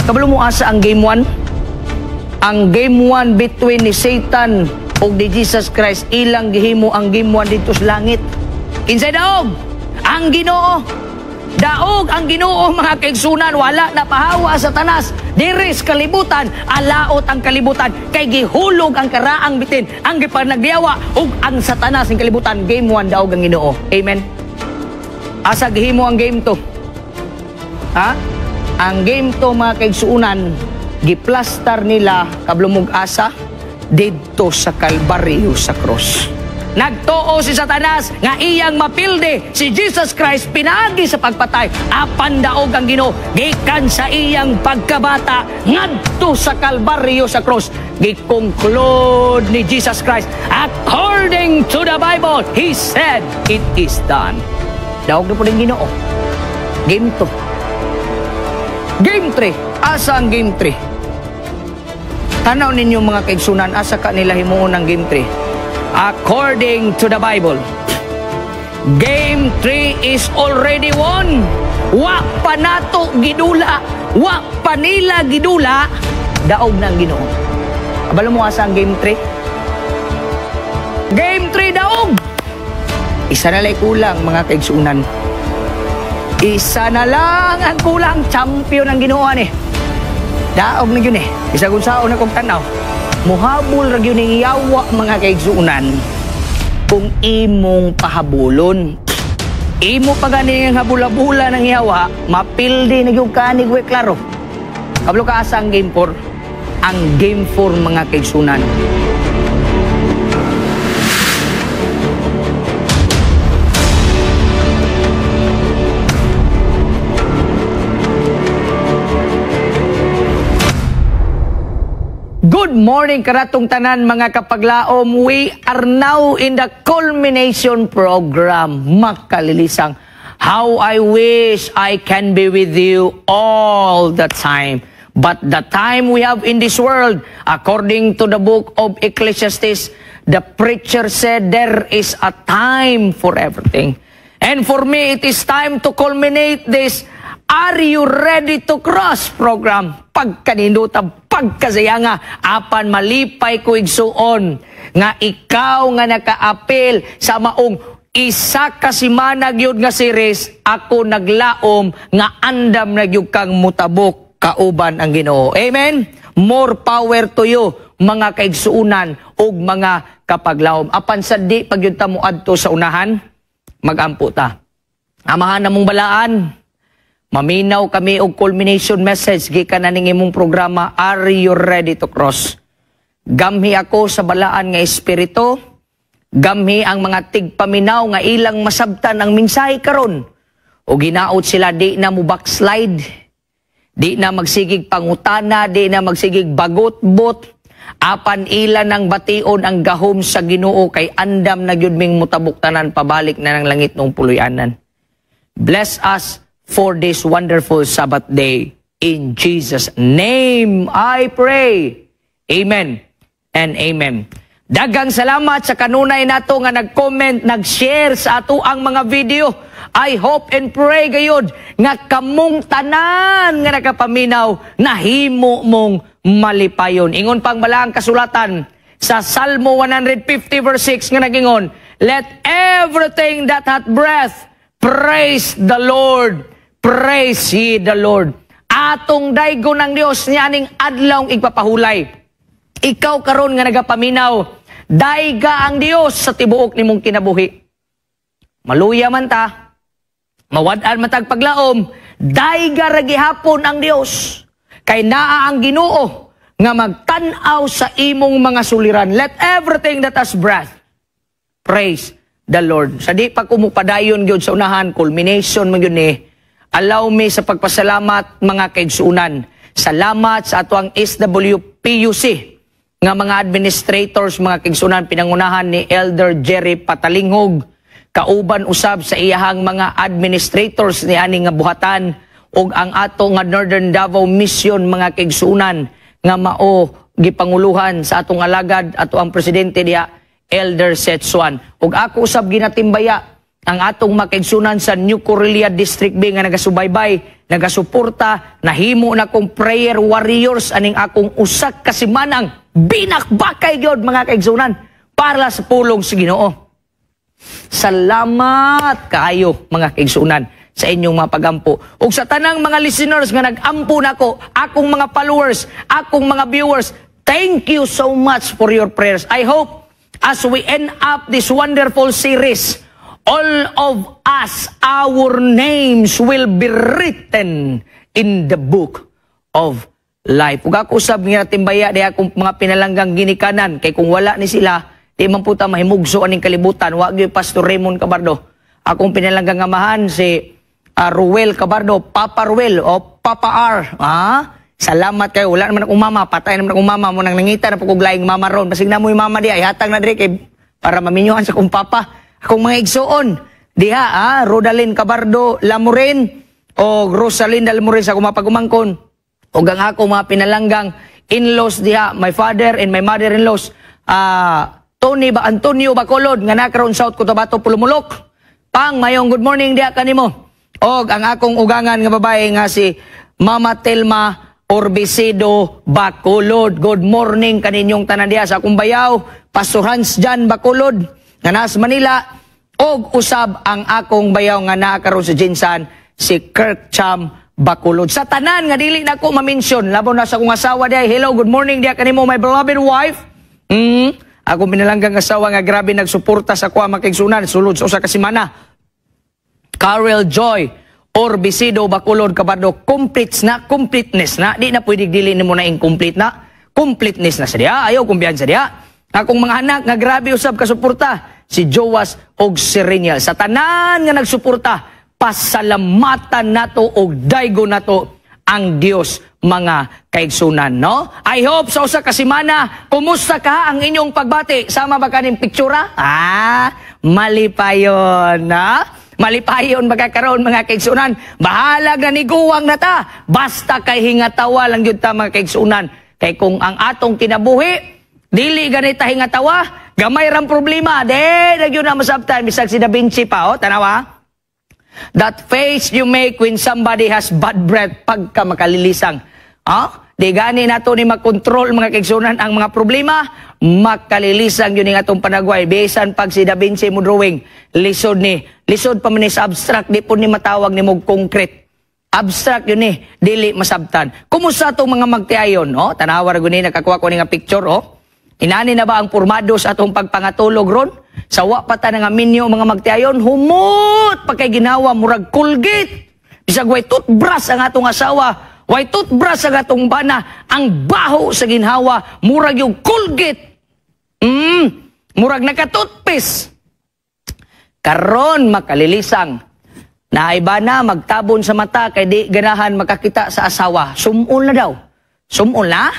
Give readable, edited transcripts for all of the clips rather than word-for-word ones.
Kabalo mo asa ang game 1? Ang game 1 between ni Satan ug ni Jesus Christ, ilang gihimo ang game 1 dito sa langit. Kinsay daog? Ang Ginoo. Daog ang Ginoo, mga kaigsunan, wala na pahawa sa Satanas diri sa kalibutan, alaot ang kalibutan kay gihulog ang karaang bitin, ang gipanagyawa ug ang Satanas ng kalibutan. Game 1, daog ang Ginoo. Amen. Asa gihimo ang game 2? Ha? Ang game 2, mga kaigsuunan, giplastar nila kablumog asa didto sa Kalbaryo sa cross. Nagtuo si Satanas nga iyang mapildi si Jesus Christ pinaagi sa pagpatay, apan daog ang Ginoo gikan sa iyang pagkabata ngadto sa Kalbaryo sa cross. Gi-conclude ni Jesus Christ, according to the Bible, He said, "It is done." Daog na po din Ginoo. Game 2. Game 3. Asa ang game 3? Tanaw ninyo, mga kaigsunan, asa ka nila himuon ang game 3? According to the Bible, game 3 is already won. Wa pa nato gidula, wa pa nila gidula, daog ng Ginoo. Kabalo mo asa ang game 3? Game 3 daog! Isa na lang kulang, mga kaigsunan. Isa na lang ang kulang, champion ang Ginoo eh. Daog na yun eh. Isa kung saon na kong tanaw. Muhabol ra gyud ning yawa, mga kaigsunan, kung imong pahabulon. Imo pa gani ang habula-bula ng yawa, mapildi na gyud ka ni klaro. Kabalo ka asa ang game 4? Ang game 4, mga kaigsunan, Good morning karatong tanan, mga kapaglaom. We are now in the culmination program. Makalilisang. How I wish I can be with you all the time. But the time we have in this world, according to the book of Ecclesiastes, the preacher said there is a time for everything. And for me, it is time to culminate this Are You Ready to Cross program. Pagkaninduta, pagkasayanga, apan malipay ko, igsuon, nga ikaw nga nakaapil sa maong isa ka semana gyud nga series, ako naglaom nga andam na gyud kang mutabok kauban ang Ginoo. Amen? More power to you, mga kaigsuunan ug mga kapaglaom. Apan sa di pagyud ta mo adto sa unahan, magampo ta. Amahan namong balaan, maminaw kami og culmination message gikan na ning imong programa Are You Ready to Cross? Gamhi ako sa balaan nga espiritu, gamhi ang mga tigpaminaw nga ilang masabtan ang mensahe karon. O ginaot sila di na mo backslide, di na magsigig pangutana, di na magsigig bagot-bot, apan ila nang bation ang gahom sa Ginoo kay andam na gyud ming mutabok tanan pabalik na ng langit nung puloy-anan. Bless us for this wonderful Sabbath day. In Jesus' name I pray. Amen and amen. Daghang salamat sa kanunay nato nga nag-comment, nag-share sa ato ang mga video. I hope and pray gayud nga kamong tanan nga nakapaminaw nahimo mong malipayon. Ingon pang balaang kasulatan sa Salmo 150 verse 6 nga nagingon, "Let everything that hath breath praise the Lord. Praise ye the Lord." Atong daygon ng Dios nianing adlaw igpapahulay. Ikaw karon nga nagapaminaw, dayga ang Dios sa tibuok nimong kinabuhi. Maluya man ta, mawad-an man tag paglaom, dayga ra gihapon ang Dios. Kay naa ang Ginoo nga magtan-aw sa imong mga suliran. Let everything that has breath praise the Lord. Sa di pa kumupadayon gyud sa unahan, culmination man gyud ni. Allow me sa pagpasalamat, mga kaigsuunan. Salamat sa atoang SWPUC nga mga administrators, mga kaigsuunan, pinangunahan ni Elder Jerry Patalinghog, kauban usab sa iyahang mga administrators ni ani nga buhatan ug ang ato nga Northern Davao Mission, mga kaigsuunan, nga mao gipanguluhan sa atong alagad, ato ang presidente diha, Elder Setsuan. Ug ako usab ginatimbaya ang atong makaigsunan sa New Corellia District B nga nagasubaybay. Nagasuporta, nahimo na kong prayer warriors aning akong usak ka simanang binakbakay gyud, mga kaigsunan, para sa pulong sa Ginoo. Salamat kaayo, mga kaigsunan, sa inyong mga pagampo. Ug sa tanang mga listeners nga nag-ampo nako, akong mga followers, akong mga viewers, thank you so much for your prayers. I hope as we end up this wonderful series, all of us, our names will be written in the book of life. Ug ako usab nga timbaya di akong mga pinalanggang ginikanan kay kung wala ni sila, di man puta mahimugso aning kalibutan. Wa gyud Pastor Raymond Cabardo. Akong pinalanggang amahan si Ruel Cabardo, Papa Ruel o Papa R. Ah, salamat kayo. Wala naman akong mama, patay naman akong mama mo nang nangita na po kog laing mama ron. Basig na mo yung mama di ay hatag na diri kay para maminyuhan sa akong papa. Akong mga igsuon diha, Rodalyn Cabardo Lamurin o Rosalinda Lamurin sa akong mga pagumangkon. O ang ako mga pinalanggang in-laws diha, my father and my mother-in-laws, Tony ba Antonio Bacolod nga nakaroon South Cotabato, Polomolok. Pang mayong good morning diha kanimo. Og ang akong ugangan nga babae nga si Mama Telma Orbisido Bacolod. Good morning kaninyong tanan diha sa akong bayaw, Pastor Hans Jan Bacolod nga nasa Manila, og usab ang akong bayaw nga naa karon sa GenSan, si Kirk Cham Bacolod. Sa tanan nga dili na ko ma-mention, labaw na sa akong asawa diha. Hello, good morning diha kanimo, my beloved wife. Ako pinalanggang asawa nga grabe nagsuporta sa kuha, makigsunan, sulod sa usa ka semana. Karel Joy Orbisido Bacolod Cabardo, completes na, completeness na. Di na pwede dili nimo na incomplete na. Completeness na sa diha. Ayaw kumpiyansa diha. Akong mga anak nga grabe usab kasuporta, si Joas og si Reniel. Sa tanan nga nagsuporta, pasalamatan nato og daygo nato ang Dios, mga kaigsunan, no? I hope sa usa ka semana, kumusta ka ang inyong pagbati? Sama ba kaning pictura? Ah, malipayon, na? Malipayon ba karon, mga kaigsunan? Bahala nga niguwang na ta. Basta kay hingatawa lang gyud ta, mga kaigsunan. Kay kung ang atong kinabuhi, dili ganita hingatawa, gamay rang problema. De, na gyud na masabtan bisag si Da Vinci pa, oh, tanawa. That face you make when somebody has bad breath pagka makalilisang. Ah? Di gani nato ni makontrol, mga kaigsunan, ang mga problema, makalilisang yun ang atong panagway. Bisan pag si Da Vinci mo drawing, lisod ni. Lisod pa man ni sa abstract, di po ni matawag ni mo concrete. Abstract yun eh, dili masabtan. Kumusta itong mga magtiayon? Oh, tanawa ra guni nakakuha ko ni nga picture, oh. Inani na ba ang pormado sa atong pagpangatulog ron? Sa wa pa ta nga minyo, mga magtiayon, humot pa kay ginawa, murag Colgate. Bisag way toothbrush ang atong asawa, way toothbrush ang atong bana, ang baho sa ginhawa, murag yung Colgate. Murag naka-toothpaste. Karon makalilisang. Naiba na magtabon sa mata kay di ganahan makakita sa asawa. Sumul na daw. Sumul na?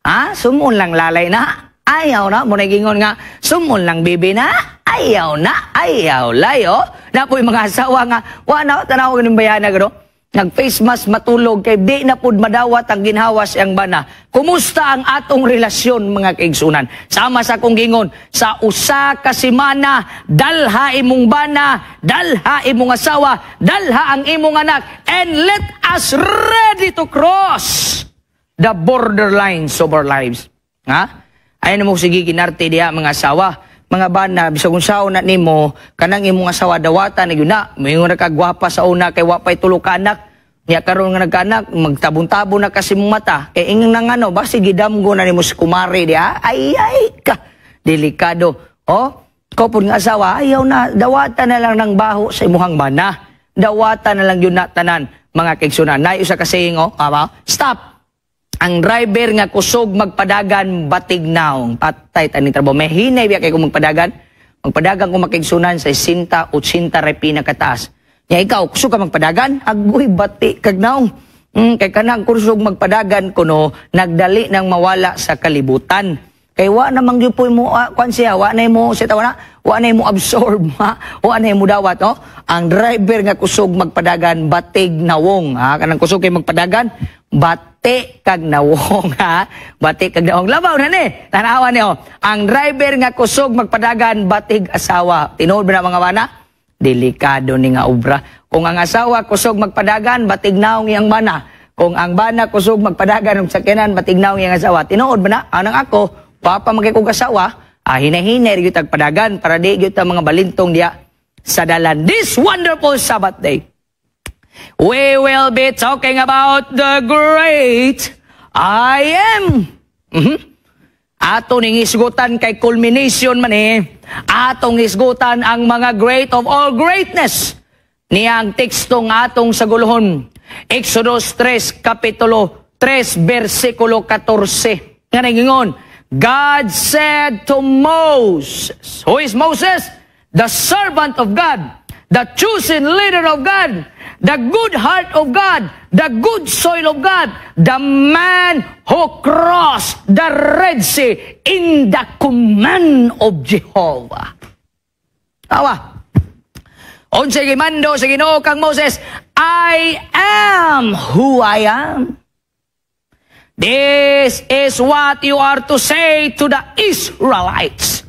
Ha? Sumul lang lalay na? Ayaw na. Muna gingon nga, sumul lang bibi na? Ayaw na. Ayaw layo. Napoy mga asawa nga, wa na, tanaw ganing bayana gano. Nag-face mask matulog kay di na pud madawat ang ginhawa siyang bana. Kumusta ang atong relasyon, mga kaigsunan? Sama sa akong gingon, sa usa ka semana, dalha imong bana, dalha imong asawa, dalha ang imong anak, and let us ready to cross the borderlines of our lives. Ha? Ayun mo sige ginarte diha, mga asawa, mga bana, bisag unsaon na nimo kanang imong asawa, dawatan na gyud na. Moingon na ka gwapa sa una kay wa pay tulo ka anak. Nya karon nga nagkaanak, magtabon-tabon na kasi mong mata. Kay ingon nang ano, basi gidamgo na nimo si kumare diha. Ay ay ka. Delikado. Oh, ko nga asawa, ayaw na, dawatan na lang ng baho sa imuhang bana. Dawatan na lang yun na tanan, mga kaigsunan. Nay usa ka saying, oh, ama, stop. Ang driver nga kusog magpadagan, batig naong. Patay taning trabaho. May hinay biya kay kung magpadagan. Magpadagan ko, makigsunan, sa 60, 80 ray pinakataas. Nya ikaw, kusog ka magpadagan? Agoy, bati kag naong. Kay kanang kusog magpadagan kuno nagdali nang mawala sa kalibutan. Kay wa namang gyud mo kwan siya, wa na mo siya tawa na, wa na mo absorb, ha? Wa na mo dawat, no? Ang driver nga kusog magpadagan, batig nawong, ha? Kanang kusog kay magpadagan, bati kag nawong, ha? Bati kag nawong. Labaw na ni. Tanawa ni, oh. Ang driver nga kusog magpadagan, batig asawa. Tinuod ba na, mga bana? Delikado ni nga obra. Kung ang asawa kusog magpadagan, batig naong iyang bana. Kung ang bana kusog magpadagan og sakyanan, batig naong iyang asawa. Tinuod ba na? Anang ako, papa magkay kog asawa, hinay-hinay gyud padagan para di gyud mga balintong diya sa dalan. This wonderful Sabbath day, we will be talking about the great I Am. Ato ning isgutan kay culmination man eh. Atong isgutan ang mga great of all greatness. Niya ang teksto nga atong saguluhon. Exodus 3, Kapitulo 3, versikulo 14. Nga nagingon, God said to Moses. Who is Moses? The servant of God, the chosen leader of God, the good heart of God, the good soil of God, the man who crossed the Red Sea in the command of Jehovah. Tawa. Unsay gimando sa Ginoo kang Moses, "I am who I am. This is what you are to say to the Israelites.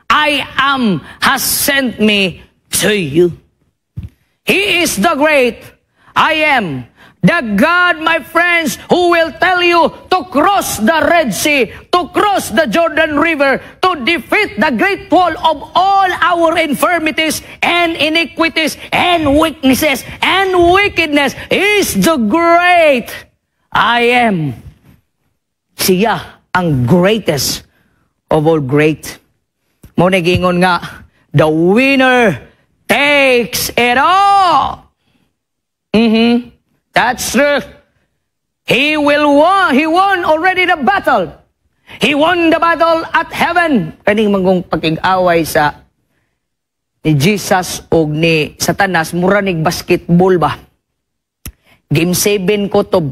I Am has sent me to you." He is the great I Am. The God, my friends, who will tell you to cross the Red Sea, to cross the Jordan River, to defeat the great wall of all our infirmities and iniquities and weaknesses and wickedness is the great I Am. Siya ang greatest of all great. Mao gingon nga, the winner takes it all. That's true. He will won. He won already the battle. He won the battle at heaven. Kaning mangong pakig-away sa ni Jesus og ni Satanas, mura nig basketball ba. Game 7 ko to.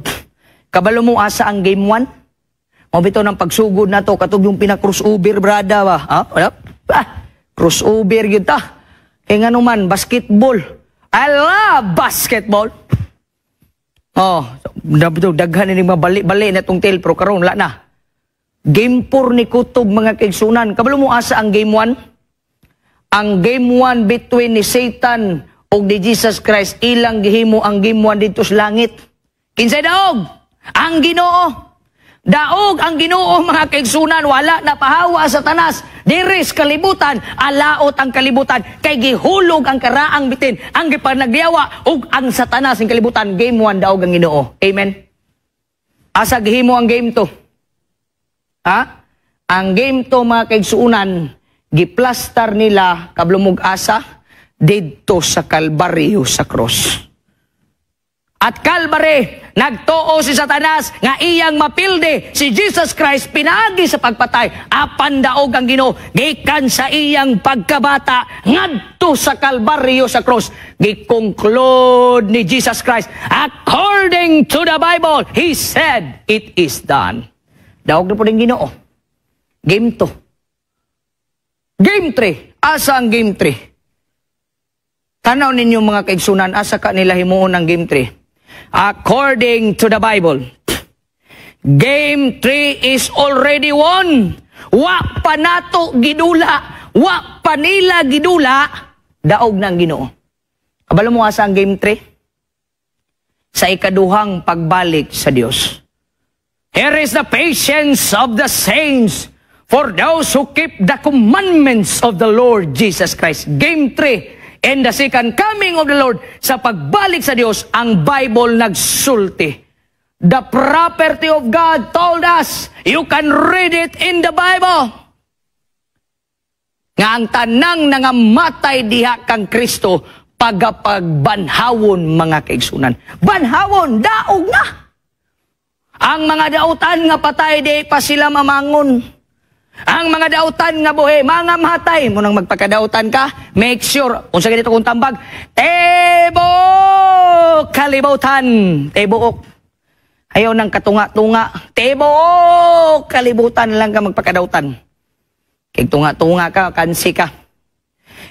Kabalo mo asa ang game 1? Mao bitaw ng pagsugod na to katong yung pina-crossover, brada ba? Ha? Wala? Ah, crossover gyud ta. Kay ngano man basketball. I love basketball. Oh, daghan ni mga bali-bali na tong tail pero karon wala na. Game 4 ni kutob, mga kaigsunan. Kabalo mo asa ang game 1? Ang game 1 between ni Satan ug ni Jesus Christ, ilang gihimo ang game 1 dito sa langit. Kinsay daog? Ang Ginoo. Daog ang Ginoo, mga kaigsunan, wala na pahawa sa Satanas. Diri sa kalibutan, alaot ang kalibutan kay gihulog ang karaang bitin, ang gipanagyawa ug ang Satanas ang kalibutan. Game 1, daog ang Ginoo. Amen. Asa gihimo ang game 2? Ha? Ang game 2, mga kaigsuunan, giplastar nila kabalo mog asa? Didto sa Kalbaryo, sa cross. At Calvary, nagtuo si Satanas nga iyang mapildi si Jesus Christ pinaagi sa pagpatay. Apan daog ang Ginoo gikan sa iyang pagkabata ngadto sa Kalbaryo, sa cross. Gi-conclude ni Jesus Christ according to the Bible. He said, "It is done." Daog na pod ang Ginoo. Game 2. Game 3. Asa ang game 3? Tanaw ninyo, mga kaigsunan, asa ka nila himuon ang game 3? According to the Bible, game 3 is already won. Wa pa nato gidula, wa pa nila gidula, daog ng Ginoo. Kabalo mo asa ang game 3? Sa ikaduhang pagbalik sa Dios. Here is the patience of the saints for those who keep the commandments of the Lord Jesus Christ. Game 3 in the second coming of the Lord, sa pagbalik sa Dios, ang Bible nagsulti. The property of God told us, you can read it in the Bible, nga ang tanang nangamatay diha kang Kristo, pagapagbanhawon, mga kaigsunan. Banhawon, daog na! Ang mga dautan nga patay, di pa sila mamangon. Ang mga dautan nga buhi, mga matay. Munang magpakadautan ka, make sure, kung sa ganito kung tambag, tibuok kalibutan. Tibuok. Ayaw ng katunga-tunga. Tibuok kalibutan lang ka magpakadautan. Kay tunga-tunga ka, kansi ka.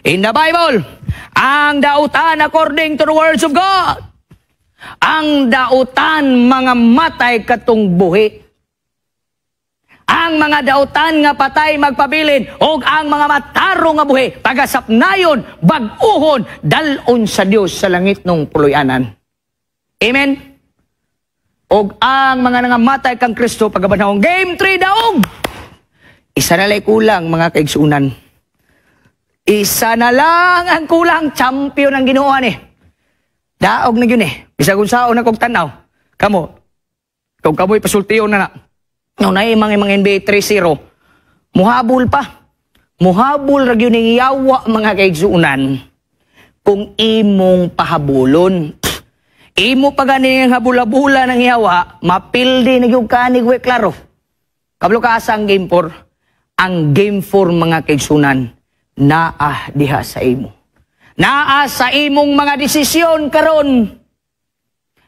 In the Bible, ang dautan according to the words of God, ang dautan mga matay katong buhi. Ang mga dautan nga patay magpabilin ug ang mga matarong nga buhi pagasapnayon, bag-uhon, dal-on sa Dios sa langit nung puloy-anan. Amen. Og ang mga nangamatay kang Kristo pagabanhawong. Game 3, daog. Isa na lang kulang, mga kaigsunan. Isa na lang ang kulang, champion ang Ginoo ni. Daog na yun eh. Bisag unsaon na kog tanaw. Kamo, kung kamoy pasultiyon na na. No, na mga NBA 3-0. Muhabol pa. Muhabol ra gyud ning yawa, mga kaigsunan, kung imong pahabulon. Imo pa gani ang habula-bula ng yawa, mapildi na gyud ka ni Gwe klaro. Kabalo ka asa ang game 4? Ang game 4, mga kaigsunan, naa diha sa imo. Naa sa imong mga desisyon karon.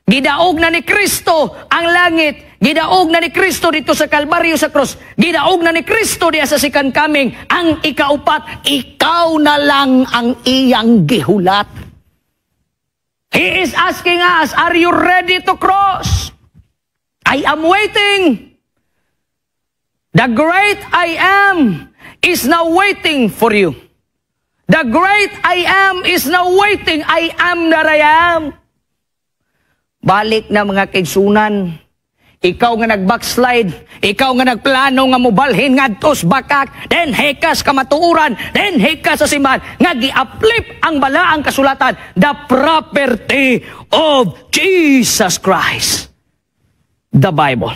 Gidaog na ni Kristo ang langit. Gidaog na ni Kristo dito sa Kalbaryo sa cross. Gidaog na ni Kristo diya sa second coming. Ang ikaupat, ikaw na lang ang iyang gihulat. He is asking us, "Are you ready to cross? I am waiting." The great I am is now waiting for you. The great I am is now waiting. I am that I am. Balik na, mga kaigsunan. Ikaw nga nag-backslide, ikaw nga nagplano nga mobalhin ngadtos bakak, dinhi ka sa kamatuoran, dinhi ka sa simbahan, nga gi-uplift ang balaang kasulatan, the property of Jesus Christ. The Bible.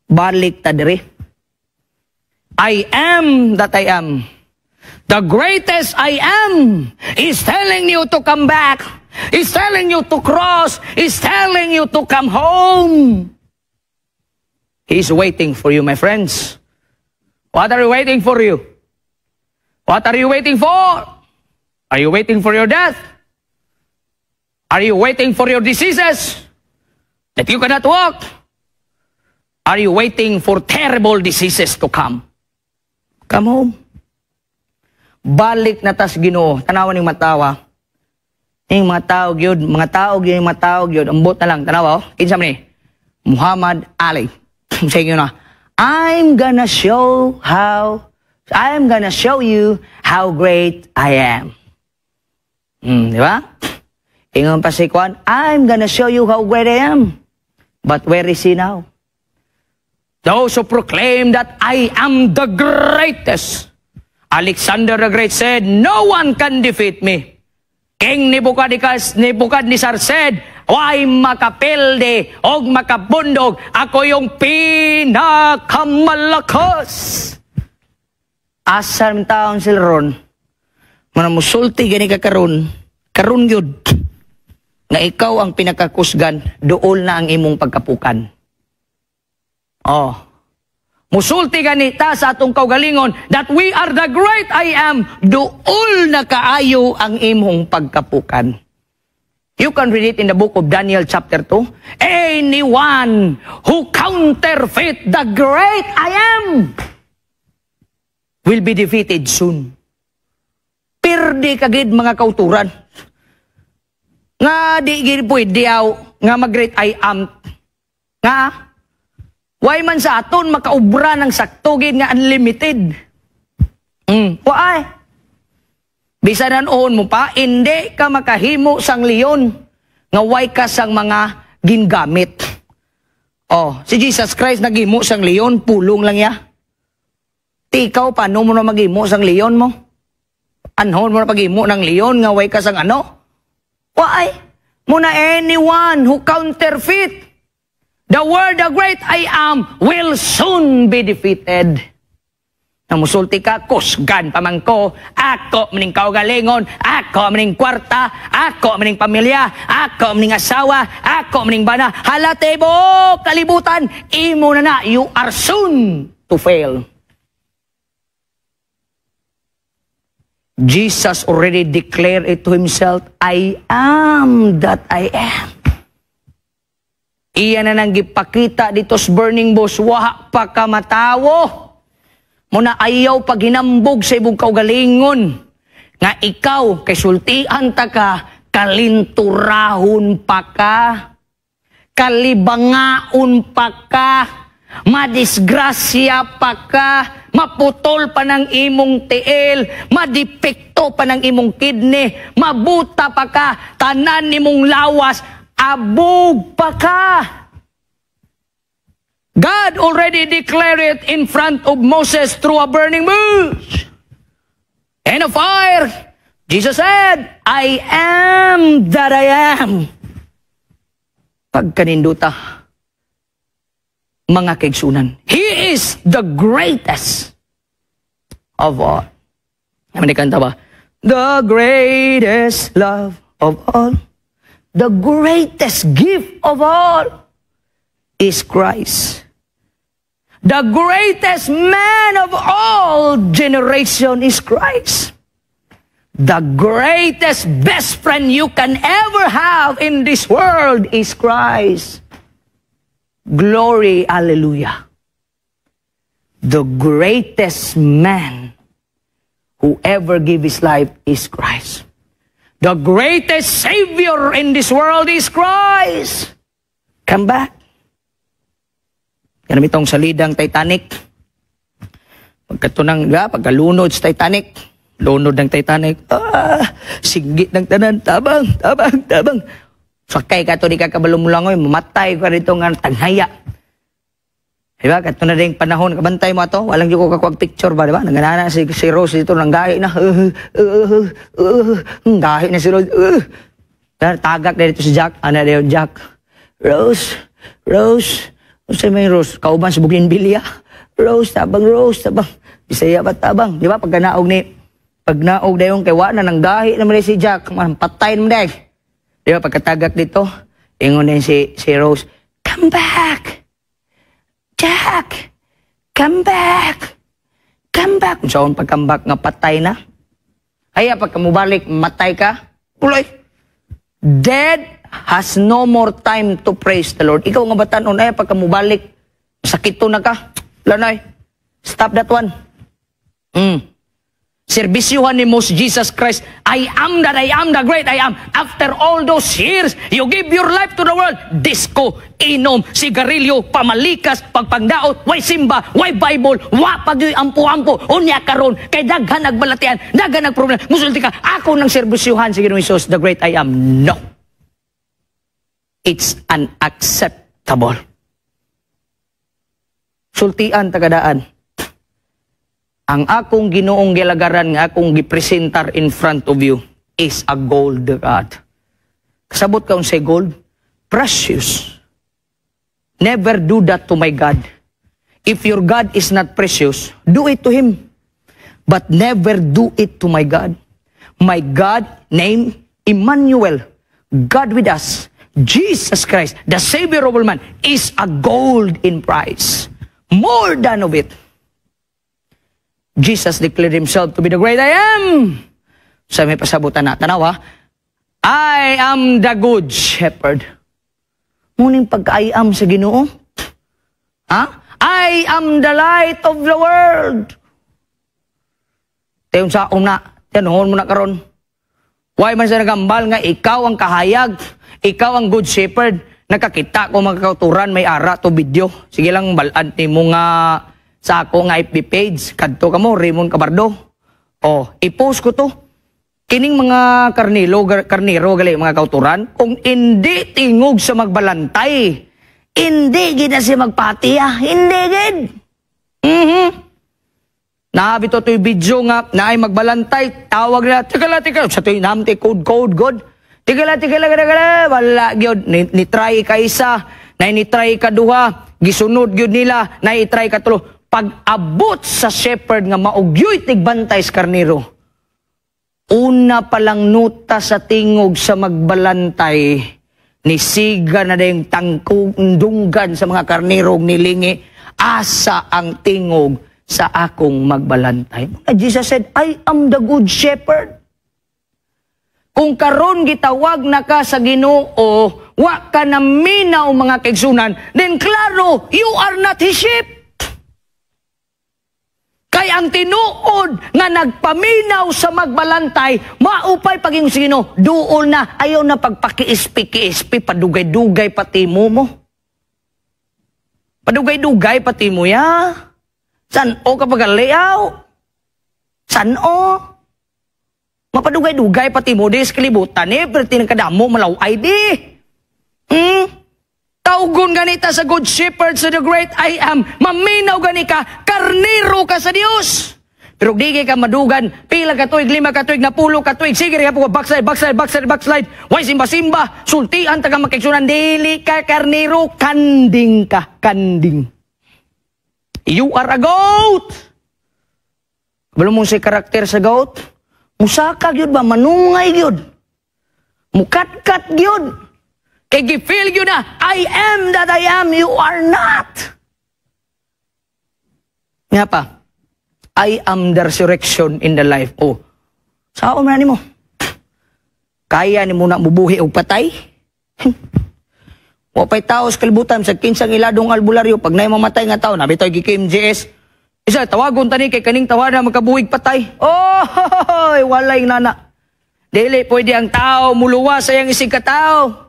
Balik ta diri. I am that I am. The greatest I am is telling you to come back. Is telling you to cross. Is telling you to come home. He's waiting for you, my friends. What are you waiting for you? What are you waiting for? Are you waiting for your death? Are you waiting for your diseases that you cannot walk? Are you waiting for terrible diseases to come? Come home. Balik na tas Ginoo. Tanawan ning matawa. Ning mga tao gyud, mga tao gyud, mga tao gyud. Ambot na lang tanawa oh. Kinsa man ni? Muhammad Ali. Sa inyo na, "I'm gonna show you how great I am." Di ba? Ingon pa si Kwan, "I'm gonna show you how great I am." But where is he now? Those who proclaim that I am the greatest. Alexander the Great said, "No one can defeat me." King Nebuchadnezzar said, "Way makapilde og makabundog, ako yung pinakamalakas." Asa man taon sila ron? Mana musulti gani ka karon, karon gyud nga ikaw ang pinakakusgan, duol na ang imong pagkapukan. Oh. Musulti gani ta sa atong kaugalingon that we are the great I am, duol na kaayo ang imong pagkapukan. You can read it in the book of Daniel chapter 2. Anyone who counterfeit the great I am will be defeated soon. Pirdi kagid, mga kauturan. Nga di gid pwede aw nga mag-great I am. Nga why man sa aton makaubra ng sakto gid nga unlimited. Why? Bisan anon mo pa, hindi ka makahimo sang leon nga way ka sang mga gingamit. Oh, si Jesus Christ naghimo sang leon, pulong lang ya. Ti ikaw, paano mo na maghimo sang leon mo? Anhon mo na paghimo ng leon nga way ka sang ano? Why? Muna anyone who counterfeit the word the great I am will soon be defeated. Nang musulti ka, "Kusgan pa man ko, ako maning kaugalingon, ako maning kwarta, ako maning pamilya, ako maning asawa, ako maning bana, hala tibuok kalibutan, imo na na," you are soon to fail. Jesus already declared it to himself, "I am that I am." Iya na nang gipakita dito sa burning bush, wa pa ka matawo. Muna ayaw paghinambog sa imong kaugalingon. Nga ikaw, kay sultian ta ka, kalinturahon pa ka, kalibangaon pa ka, Madisgrasya pa ka, maputol pa ng imong tiil, madipekto pa ng imong kidney, mabuta pa ka, tanan nimong lawas, abog pa ka. God already declared it in front of Moses through a burning bush and a fire. Jesus said, "I am that I am." Pagkaninduta, mga kaigsunan, He is the greatest of all. Ano kanta ba? The greatest love of all, the greatest gift of all is Christ. The greatest man of all generation is Christ. The greatest best friend you can ever have in this world is Christ. Glory, hallelujah. The greatest man who ever gave his life is Christ. The greatest Savior in this world is Christ. Come back. Yan itong salidang Titanic. Pagkatunang, di ba? Pagkalunod sa Titanic, lunod ng Titanic, ah, singgit ng tanan, tabang, tabang, tabang. Sakay ka to, di ka kabalo mo, mamatay ka dito nga tanghaya. Di ba? Kato na rin panahon, kabantay mo ato, walang ko kakuag picture ba, di ba? Nanganana si Rose dito, nanggahi na, gahi na si Rose. Tagak na dito si Jack, ano na Jack, "Rose, Rose," ano may Rose, kauban sa Bougainvillea. "Rose, tabang Rose, tabang." Bisaya ba tabang? Di ba? Pag naog dayon kay wa na nang gahi naman si Jack, man patay naman dahil. Di ba pagkatagak dito, ingon din si Rose, "Come back! Jack! Come back! Come back!" Kung saan pag come back nga patay na. Ay, pagka mubalik, matay ka, tuloy. Dead has no more time to praise the Lord. Ikaw nga batanon, ay pagka mubalik, sakito na ka. Lanay, stop that one. Serbisyuhan ni mo si Jesus Christ. I am that I am, the great I am. After all those years, you give your life to the world. Disco, inom, sigarilyo, pamalikas, pagpangdaot, way simba, way Bible, wa pag ampo-ampo, unya karon kay daghan nagbalatian, daghan nagproblema. Musulti ka, ako nang serbisyuhan si Ginoong Hesus, the great I am. No. It's unacceptable. Sultian tagadaan ang akong Ginoong gilagaran nga akong gipresentar in front of you is a gold God. Kasabot ka unsay gold? Precious. Never do that to my God. If your God is not precious, do it to Him. But never do it to my God. My God named Emmanuel, God with us, Jesus Christ, the Savior of all man, is a gold in price. More than of it. Jesus declared himself to be the great I am. Sa may pasabutan na, tanawa, "I am the good shepherd." Muning pagka-I am sa Ginoo. Ha? "I am the light of the world." Tayon sa na, tinuhon mo na karon. Why man sa nagambal nga ikaw ang kahayag, ikaw ang good shepherd? Nakakita ko, mga kauturan, may ara to video. Sige lang, balaan ni mo nga sa ako nga FB page. Kadto ka mo, Raymond Cabardo. Oh, i-post ko to. Kining mga karnilo, karniro gali, mga kauturan, kung hindi tingog sa magbalantay, hindi gid na siya magpatiya, hindi gid. Nabi to to'y video nga naay magbalantay, tawag na, "Teka lang, teka lang," sa to'y namti code, code, god. "Teka lang, teka lang, teka lang," wala gyud. Ni try ka isa, na ni try ka duha, gisunod gyud nila, na i-try ka tulo. Pag abot sa shepherd nga maugyoy tigbantay sa karniro, una pa lang nuta sa tingog sa magbalantay, ni siga na dayong tangkong dunggan sa mga karnirong nilingi, asa ang tingog sa akong magbalantay. Jesus said, "I am the good shepherd." Kung karon gitawag na ka sa Ginoo, wa ka na minaw, mga kaigsunan, then klaro, you are not His sheep. Kay ang tinuod nga nagpaminaw sa magbalantay, maupay paging sa Ginoo, duol na, ayaw na pagpakiispi-kiispi, padugay-dugay pati mo mo. Padugay-dugay pati mo ya. San o ka pagaliaw? San o? Mapadugay-dugay pati mo di sa kalibutan eh. Pero tinang kadamo malaw-ay di. Tawgon ganita sa Good Shepherd, sa the Great I Am. Maminaw gani ka, karnero ka sa Dios. Pero di kay ka madugan, pila ka tuig, 5 ka tuig, 10 ka tuig, sige ka po, backslide, backslide, backslide, backslide, way simba-simba, sultian taga makigsunan, dili ka karnero, kanding ka, kanding. You are a goat! Kabalo mo sa karakter sa goat? Musaka gyud ba, manungay gyud. Mukatkat gyud. Kay gi-feel gyud na, "I am that I am, you are not." Nga pa, "I am the resurrection in the life." Oh, sao man nimo? Kaya nimo na mubuhi og patay? Wa pay tao sa kalibutan sa kinsang iladong albularyo pag naay mamatay nga tao, nabi toy gi MGS. Isa tawagon tani kay kaning tawana makabuhig patay. Oh, walay nana. Dili pwede ang tao muluwas sa iyang isig ka tao.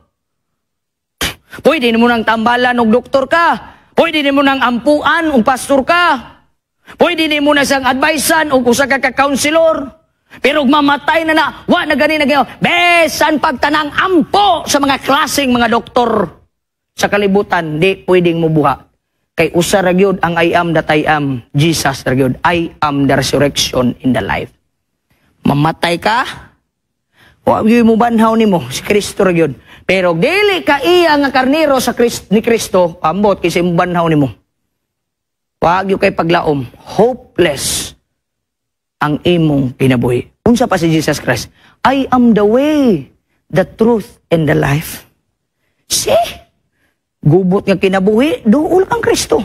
Pwede nimo nang tambalan og doktor ka. Pwede nimo nang ampuan og pastor ka. Pwede nimo na siyang advisean og usa ka ka-counselor. Pero ug mamatay na na, wa na gani na gayo. Besan pagtanang ampo sa mga klaseng mga doktor sa kalibutan, di pwedeng mubuha. Kay usa ra gyud ang I Am that I Am, Jesus ra gyud. "I am the resurrection in the life." Mamatay ka, wa gyud mo banhaw nimo, si Kristo ra gyud. Pero dili ka iya nga karnero sa Christ, ni Kristo, ambot kaysa mo banhaw nimo. Wa gyud kay paglaom, hopeless ang imong kinabuhi. Unsa pa si Jesus Christ? "I am the way, the truth, and the life." See? Gubot nga kinabuhi, duol kang Kristo.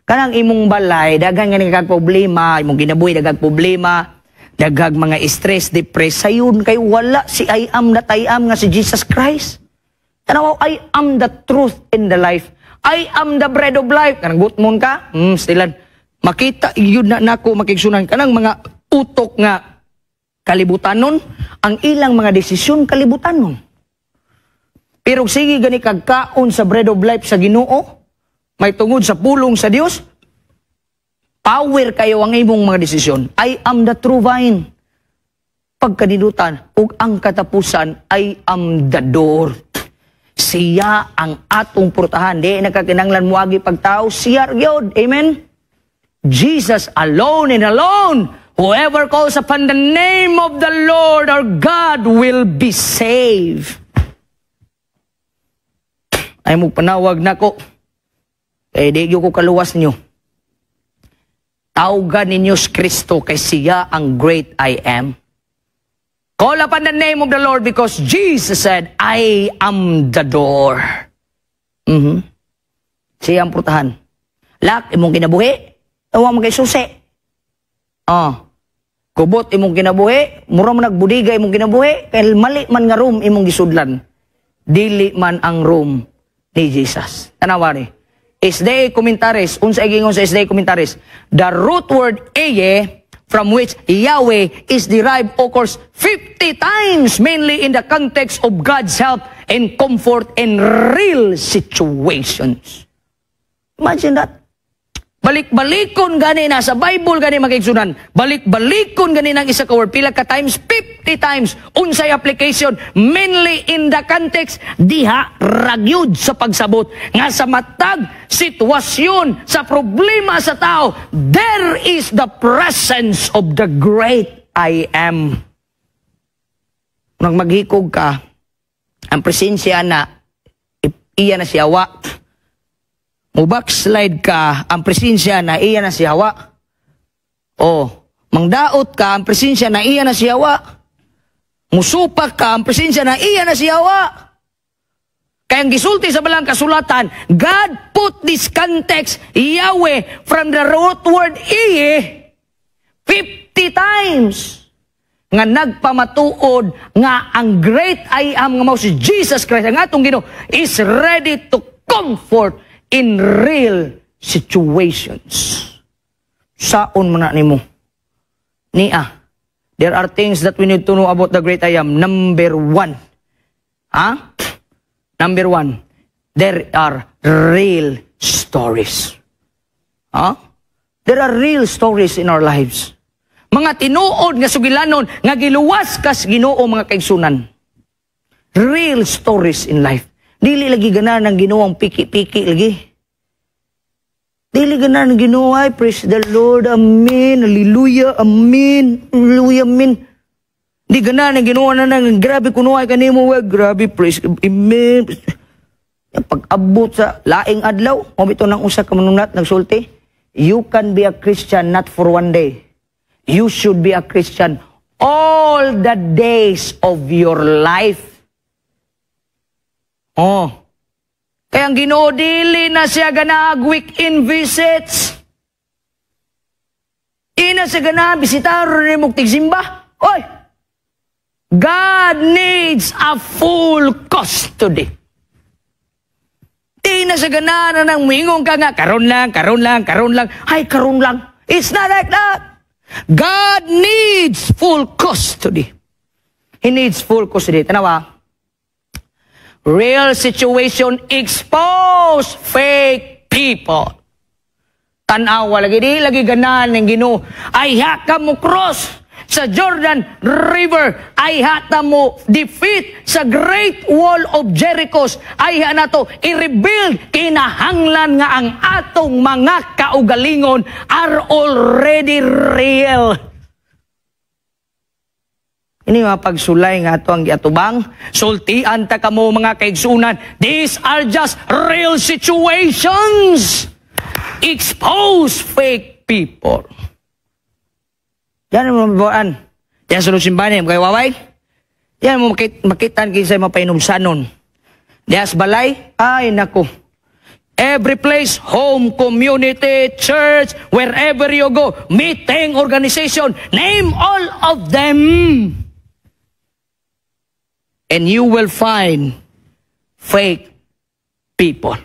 Kanang imong balay, daghan nga kag problema, imong kinabuhi daghang problema, daghang mga stress, depress, sayon kay wala si I Am that I Am nga si Jesus Christ. Tanaw, "I am the truth and the life. I am the bread of life." Kanang gutmon ka? Stilan. Makita yun na nako, makigsunan, kanang mga utok nga kalibutanon, ang ilang mga desisyon kalibutanon. Pero sige gani kag kaon sa bread of life sa Ginoo, may tungod sa pulong sa Dios, power kayo ang imong mga desisyon. "I am the true vine." Pagkanidutan ug ang katapusan, "I am the door." Siya ang atong purtahan. Di nakakinanglan muagi pagtao, siya gyud. Amen? Jesus alone and alone. Whoever calls upon the name of the Lord our God will be saved. Ay mo panawag nako. Eh di ko kaluwas ninyo. Tawgan ninyo si Kristo kay siya ang Great I Am. Call upon the name of the Lord because Jesus said, "I am the door." Siya ang purtahan. Lock, imong kinabuhi, tawa mo kay susi. Oh. Kubot imong kinabuhi, mura mo nagbudiga imong kinabuhi, kay mali man nga room imong gisudlan. Dili man ang room ni Jesus. Tanawa ni. SDA Commentaries, unsa gingon sa SDA Commentaries? The root word eye, from which Yahweh is derived, occurs 50 times, mainly in the context of God's help and comfort in real situations. Imagine that. Balik-balikon gani na sa Bible gani, makigsunan. Balik-balikon gani ng isa ka word pila ka times? 50 times. Unsay application? Mainly in the context diha ragyud sa pagsabot nga sa matag sitwasyon sa problema sa tao, there is the presence of the Great I Am. Nang maghikog ka, ang presensya na iya na siya wa. Mo backslide ka, ang presensya na iya na siya wa. Oh, mangdaot ka, ang presensya na iya na siya wa. Musupak ka, ang presensya na iya na siya wa. Kaya ang gisulti sa balang kasulatan, God put this context, Yahweh, from the root word iye, 50 times nga nagpamatuod nga ang Great I Am nga mao si Jesus Christ ang atong Ginoo is ready to comfort in real situations. Saon man na nimo? Nia, there are things that we need to know about the Great I Am. Number one. Ha? Number one, there are real stories. Huh? There are real stories in our lives. Mga tinuod nga sugilanon nga giluwas kas Ginoo, mga kaigsunan. Real stories in life. Dili lagi ganahan ng Ginoo ang piki-piki lagi. Dili ganahan ng Ginoo ay "Praise the Lord, amen, hallelujah, amen, hallelujah, amen." Di ganahan ng Ginoo na nang grabe kuno ay kanimo, well, grabe, praise, amen. Pag-abot sa laing adlaw, mao bitaw nang usa ka manunat nagsulti, "You can be a Christian not for one day. You should be a Christian all the days of your life." Oh. Kaya ang Ginoo, dili na siya ganag weekend visits. Di na siya gana bisitar ni mo tigsimba. Oy! God needs a full custody. Di na siya gana na nang muingon ka nga, karon lang, karon lang, karon lang. Ay, karon lang. It's not like that. God needs full custody. He needs full custody. Tanawa. Real situation expose fake people. Tanawa lagi, di lagi ganahan ng Ginoo. Ayha ka mo cross sa Jordan River. Ayha ta mo defeat sa Great Wall of Jericho. Ayha na to i-rebuild, kinahanglan nga ang atong mga kaugalingon are already real. Ini mga pagsulay nga ato ang giatubang. Sultian ta kamo, mga kaigsunan. These are just real situations. Expose fake people. Yan mo mabuan. Yan sa simbahan, kay waway. Yan mo makitan kinsa mapainumsanon. Dias balay, ay nako. Every place, home, community, church, wherever you go, meeting, organization, name all of them. And you will find fake people.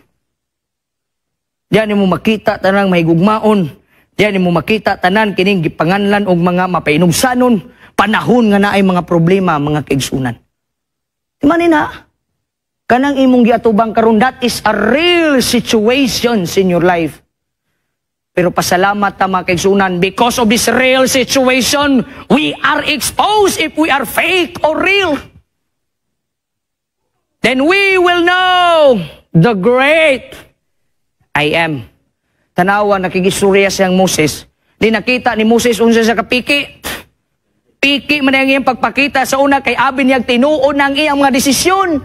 Diyan mo makita tanang may gugmaon. Diyan mo makita tanan kining gipanganlan og mga mapainumsanon panahon nga naay mga problema, mga kaigsunan. Di man na kanang imong giatubang karon, that is a real situations in your life. Pero pasalamat ta, mga kaigsunan, because of this real situation, we are exposed if we are fake or real. Then we will know the great I am. Tanawa, nakigistorya siyang Moses. Di nakita ni Moses unsa sa kapiki. Piki man ang iyang pagpakita sa una kay abi niyang tinuon ang iyang mga desisyon.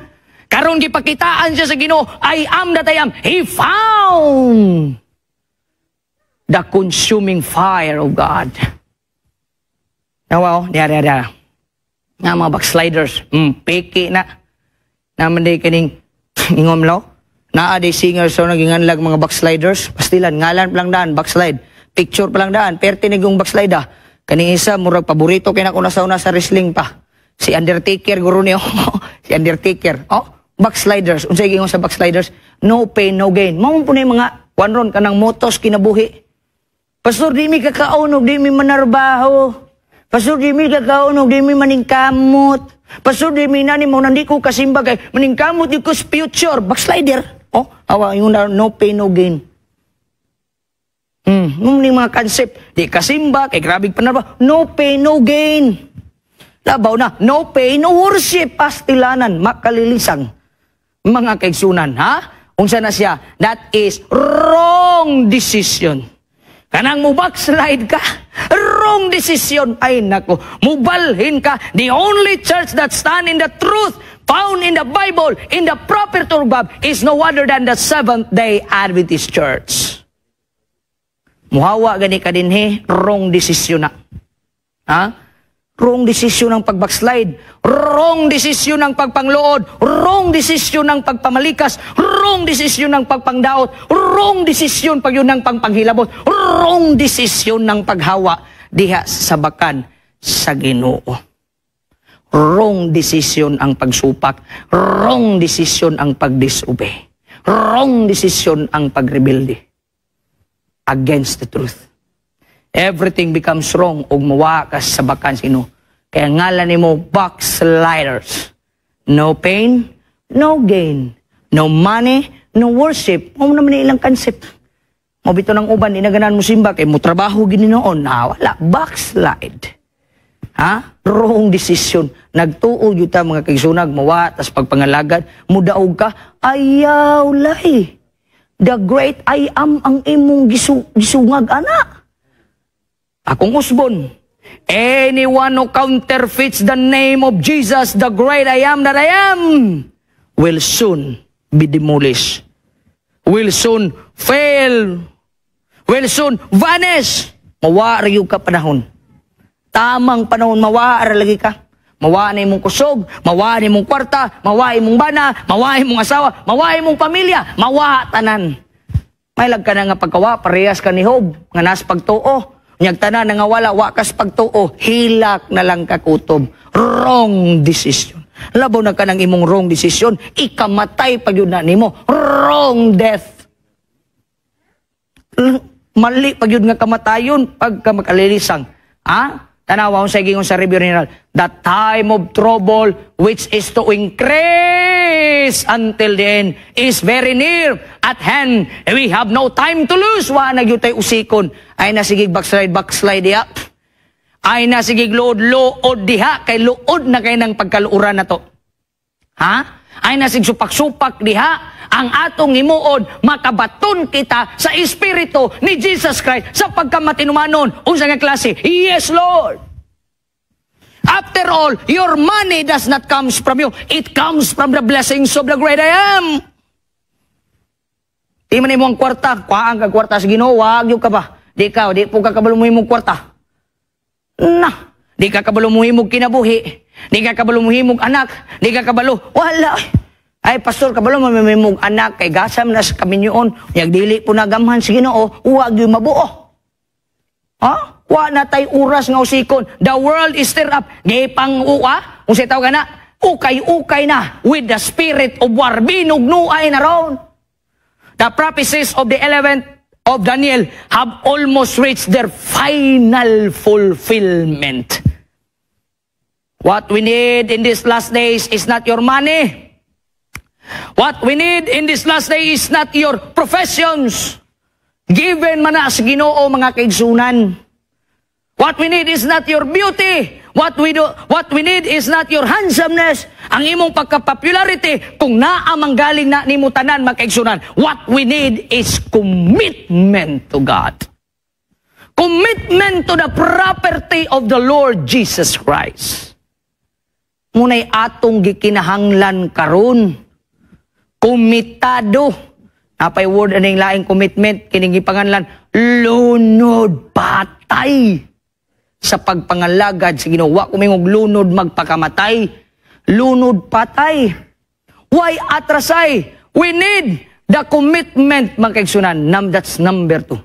Karon gipakitaan siya sa Ginoo, "I am that I am." He found the consuming fire of God. Nawa, oh, diya, diya, diya. Nga mga backsliders, piki na. Naman di kining ingom lo. Naa di singer so naginganlag mga backsliders. Pastilan, ngalan pa lang daan, backslide. Picture pa lang daan, perti nigong backslide ah. Kaning isa, murag paborito kay nako na sa una sa wrestling pa. Si Undertaker, guro niyo. Si Undertaker. Oh, backsliders. Unsay gingon sa backsliders? No pain, no gain. Mao po na yung mga kwan ron kanang motos kinabuhi. "Pastor, di mi kakaon og di mi manarbaho. Pastor, di mi kakaon og di mi maningkamot. Pastor, di mi nani mo nandi ko kasimba kay maningkamot di ko sa future." Backslider. Oh, awa yung na, no pain, no gain. Ni mga concept, di kasimba kay grabe panarbaho, no pain, no gain. Labaw na, no pain, no worship, pastilanan, makalilisang. Mga kaigsunan, ha? Unsa na siya? That is wrong decision. Kanang mo backslide ka, wrong decision. Ay nako, mubalhin ka. The only church that stand in the truth found in the Bible, in the proper of is no other than the Seventh-day Adventist Church. Muhawa gani ka dinhi, wrong decision na. Ha? Wrong decision ng pag-backslide, wrong decision ng pagpangluod, wrong decision ng pagpamalikas, wrong decision ng pagpangdaot, wrong decision pag yun ng pagpanghilabot, wrong decision ng paghawa diha sa bakan sa Ginoo. Wrong decision ang pagsupak, wrong decision ang pagdisobey, wrong decision ang pagrebelde against the truth. Everything becomes wrong ug muwa ka sa bakan sino. Kaya ngalan nimo backsliders. No pain, no gain. No money, no worship. Mao naman ilang concept. Mao bitaw ng uban, di na ganahan mo simba, kay mo trabaho gini noon. Na, wala, backslide. Ha? Wrong decision. Nagtuo gyud ta, mga kaigsuonan, mawa, tas pagpangalagad, mudaog ka, ayaw lay. The Great I Am ang imong gisungag, ana. Akong usbon, anyone who counterfeits the name of Jesus, the Great I Am that I Am, will soon be demolished. Will soon fail. Will soon vanish. Mawa ra ka panahon. Tamang panahon, mawa ra lagi ka. Mawa na imong kusog, mawa na imong kwarta, mawa imong bana, mawa imong asawa, mawa imong pamilya, mawa tanan. May lag ka na nga pagkawa, parehas ka ni Job, nga nas pagtuo. Nyag tanan nga wala, wakas pagtuo, hilak na lang kakutob. Wrong decision. Labaw na ka ng imong wrong decision, ikamatay pa yun na nimo. Wrong death. Mali pa yun nga kamatayon pagka makalilisang. Ha? Tanawa sa gingon sa Review General. The time of trouble which is to increase until the end is very near at hand. We have no time to lose. Wa na gyud tay usikon. Ay na sigig backslide, backslide diha. Ay na sigig luod, luod diha. Kay luod na kay ng pagkaluoran na to. Ha? Ay na sig supak-supak diha. Ang atong himuon, makabaton kita sa Espiritu ni Jesus Christ sa pagkamatinumanon. Unsa nga klase? Yes, Lord. After all, your money does not comes from you. It comes from the blessings of the Great I Am. Di man imo ang kwarta, kuhaan ka kwarta sa Ginoo, wag ka ba? Di ka, di po ka kabalo mo imong kwarta. Na, di ka kabalo mo imong kinabuhi, di ka kabalo mo imong anak, di ka kabalo, wala. Ay, pastor, kabalo mo may imong anak kay gasam na sa kaminyoon, yag dili po nagamhan sa Ginoo, wag yung mabuo. Ha? Wa na tay oras nga usikon. The world is stirred up. Gipang uwa, kung sa tawag na, ukay-ukay na with the spirit of war. Binugnuay na ron. The prophecies of the 11th of Daniel have almost reached their final fulfillment. What we need in these last days is not your money. What we need in this last day is not your professions. Given man na sa Ginoo, mga kaigsunan. What we need is not your beauty. What we need is not your handsomeness. Ang imong pagka-popularity, kung naa mang galing na nimo tanan, mga kaigsunan. What we need is commitment to God. Commitment to the property of the Lord Jesus Christ. Muna'y atong gikinahanglan karon. Komitado. Napay word aning laing commitment, kining gipanganlan, lunod patay sa pagpangalagad sa Ginoo. Wa ko mingog lunod magpakamatay. Lunod patay. Why atrasay? We need the commitment, mga kaigsunan. That's number two.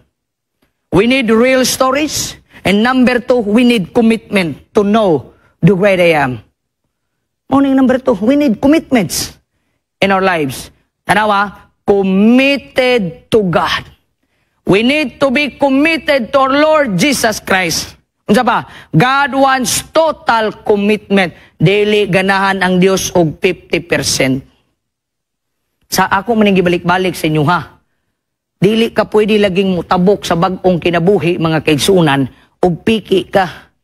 We need real stories. And number two, we need commitment to know the Great I Am. Morning number two, we need commitments in our lives. Tanawa, committed to God. We need to be committed to our Lord Jesus Christ. Unsa pa? God wants total commitment. Dili ganahan ang Dios og 50%. Sa ako maning gibalik-balik sa inyo ha. Dili ka pwede laging mutabok sa bag-ong kinabuhi, mga kaigsunan, og piki ka.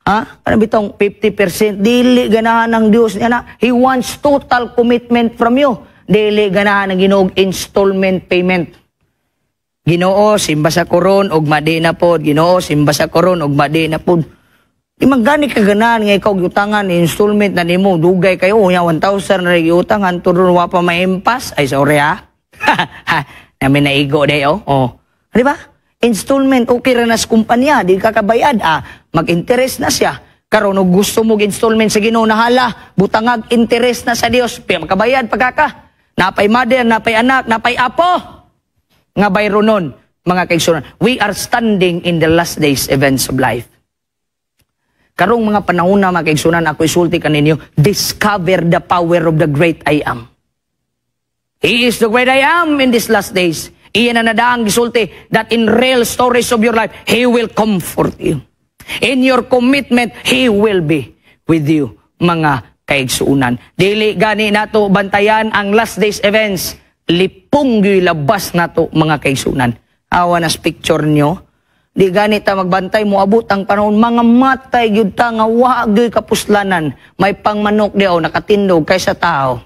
Ha? Ano bitong 50%? Dili ganahan ng Dios niya na. He wants total commitment from you. Dili ganahan ng Ginoo installment payment. Ginoo, simba sa koron ug madi na pod. Ginoo, simba sa koron ug madi na pod. Di man gani ka ganahan nga ikaw giutangan installment na nimo dugay kayo unya 1,000 na giutangan turon wa pa maimpas. Ay, sorry ha. Namin naigo day oh. Oh. Di ba? Installment okay ra na sa kumpanya, di ka kabayad ah, mag-interest na siya. Karon og gusto mo installment sa Ginoo nahala, butangag interest na sa Dios, pi makabayad pagkaka. Napay mother, napay anak, napay apo. Nga bayronon, mga kaigsunan. We are standing in the last days events of life. Karong mga panahon na, mga kaigsunan, ako isulti kaninyo, discover the power of the Great I Am. He is the Great I Am in these last days. Iyan na nadaang gisulti that in real stories of your life, He will comfort you. In your commitment, He will be with you, mga kaigsuunan. Dili gani nato bantayan ang last days events. Lipong gyud labas nato, mga kaigsuunan. Awa nas picture nyo. Di gani ta magbantay, moabot ang panahon mga matay gyud ta nga wa gyud kapuslanan. May pangmanok di nakatindog kaysa tao.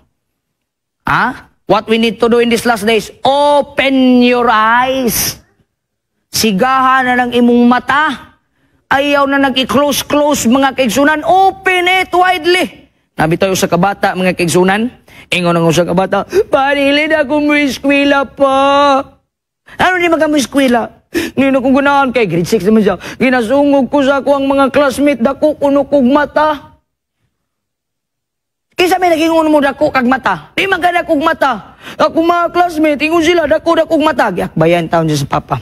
Ha? What we need to do in these last days, open your eyes. Sigahan na ng imong mata. Ayaw na nag-i-close-close, mga kaigsunan. Open it widely. Nabi tayo sa kabata, mga kaigsunan. Ingon ang usa ka bata, "Panilin ako mo eskwela pa." "Ano di mo eskwela?" "Ngayon akong ganahan," kay grade 6 naman siya. "Ginasungog ko sa ako ang mga classmate, dako kuno kog mata." "Kinsa may nag-ingon mo dako kag mata? Di man ka dakog mata." "Ako mga classmate, ingon sila dako dakog mata." Giakbayan taon siya sa papa.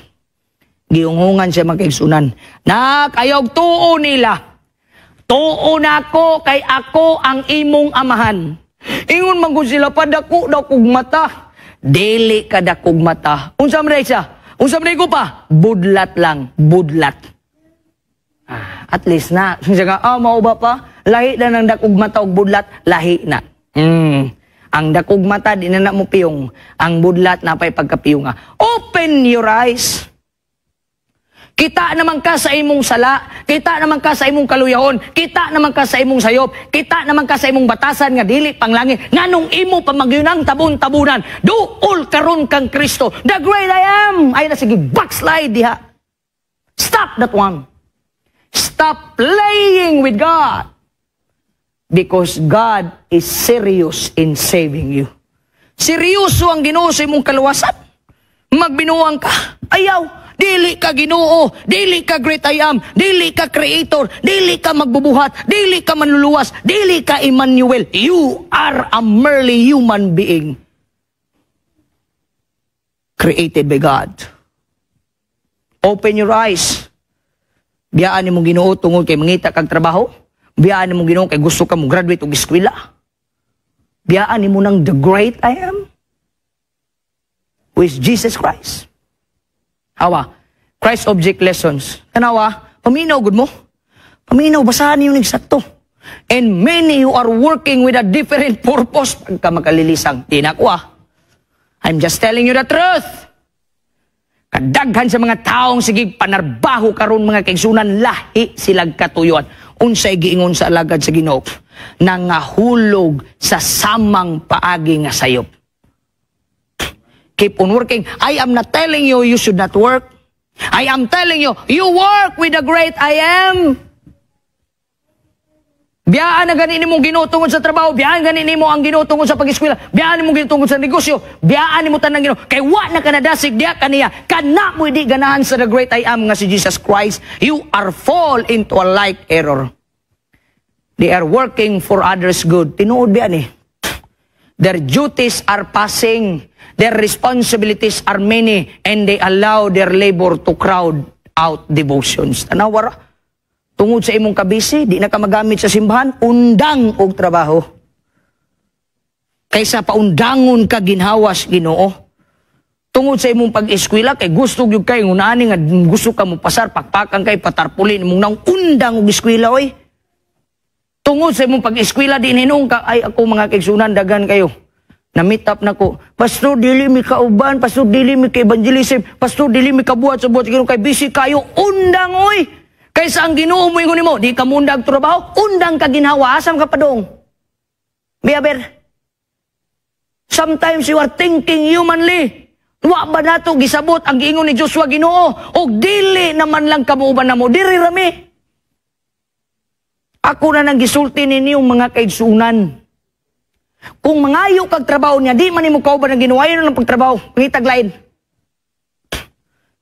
Giungungan siya, mga kaigsunan. "Nak, ayaw tuo nila. Tuo na ako kay ako ang imong amahan. Ingon man ko sila padako daw kog mata." "Dili ka dakog mata." "Unsa man siya? Unsa man ko pa?" "Budlat lang, budlat." Ah, at least na. Siya nga, "Ah, mao ba pa? Lahi na ng dakog mata og budlat, lahi na." Ang dakog mata, di na na mo piyong. Ang budlat, napay pagkapiyong nga. Open your eyes. Kita naman ka sa imong sala, kita naman ka sa imong kaluyahon, kita naman ka sa imong sayop, kita naman ka sa imong batasan nga dili panglangit. Nganong imo pamagyunang tabon-tabunan, duol karon kang Kristo, the great I am. Ay na sige, backslide diha. Stop that one. Stop playing with God. Because God is serious in saving you. Seryoso ang Ginoo sa imong kaluwasan. Magbinuang ka. Ayaw. Dili ka Ginoo, dili ka great I am, dili ka creator, dili ka magbubuhat, dili ka manluluwas, dili ka Emmanuel. You are a merely human being created by God. Open your eyes. Biyaan nimo Ginoo tungod kay mangita kag trabaho. Biyaan nimo Ginoo kay gusto ka mo graduate og eskwela. Biyaan nimo ng the great I am, who is Jesus Christ. Hawa, Christ Object Lessons. Tanawa, paminaw gud mo. Paminaw, basahan niyo ning sakto. And many who are working with a different purpose, pagka makalilisang, di na ko ah. I'm just telling you the truth. Kadaghan sa mga taong sige panarbaho karon, mga kaigsunan, lahi silag katuyuan. Unsay giingon sa alagad sa Ginoo? Nangahulog sa samang paagi nga sayop. Keep on working. I am not telling you you should not work. I am telling you, you work with the great I am. Biyaan na gani nimo Ginoo tungod sa trabaho, biyaan gani nimo ang Ginoo tungod sa pag-eskwela, biyaan nimo Ginoo tungod sa negosyo, biyaan nimo tanang Ginoo. Kay wa na ka nadasig diha kaniya, kana mo di ganahan sa the great I am nga si Jesus Christ, you are fall into a like error. They are working for others' good. Tinuod biya ni. Their duties are passing. Their responsibilities are many and they allow their labor to crowd out devotions. Tanawara. Tungod sa imong kabisi, di na ka magamit sa simbahan, undang og trabaho. Kaysa paundangon ka ginhawas Ginoo. Tungod sa imong pag-eskwela kay gusto gyud kay ngunani nga gusto ka mo pasar, pakpakan kay patarpulin imong nang undang og eskwela oy. Tungod sa imong pag-eskwela di hinung ka ay ako, mga kaigsunan, dagan kayo. Na-meet up na ko. "Pastor, dili mi kauban. Pastor, dili mi ka evangelism. Pastor, dili mi kabuhat sa buhat sa Ginoo kay busy kayo." Undang oy. Kaysa ang Ginoo mo ingon nimo, di ka mundag trabaho, undang ka ginhawa, asam ka padong. Biaber. Sometimes you are thinking humanly. Wa ba nato gisabot ang giingon ni Joshua, "Ginoo, og dili naman lang kamuuban namo, diri rami"? Ako na nang gisulti ninyong mga kaigsunan. Kung mangayo kag trabaho niya, di man nimo kauban ang Ginoo, ayaw na ng pagtrabaho, pangitag lain.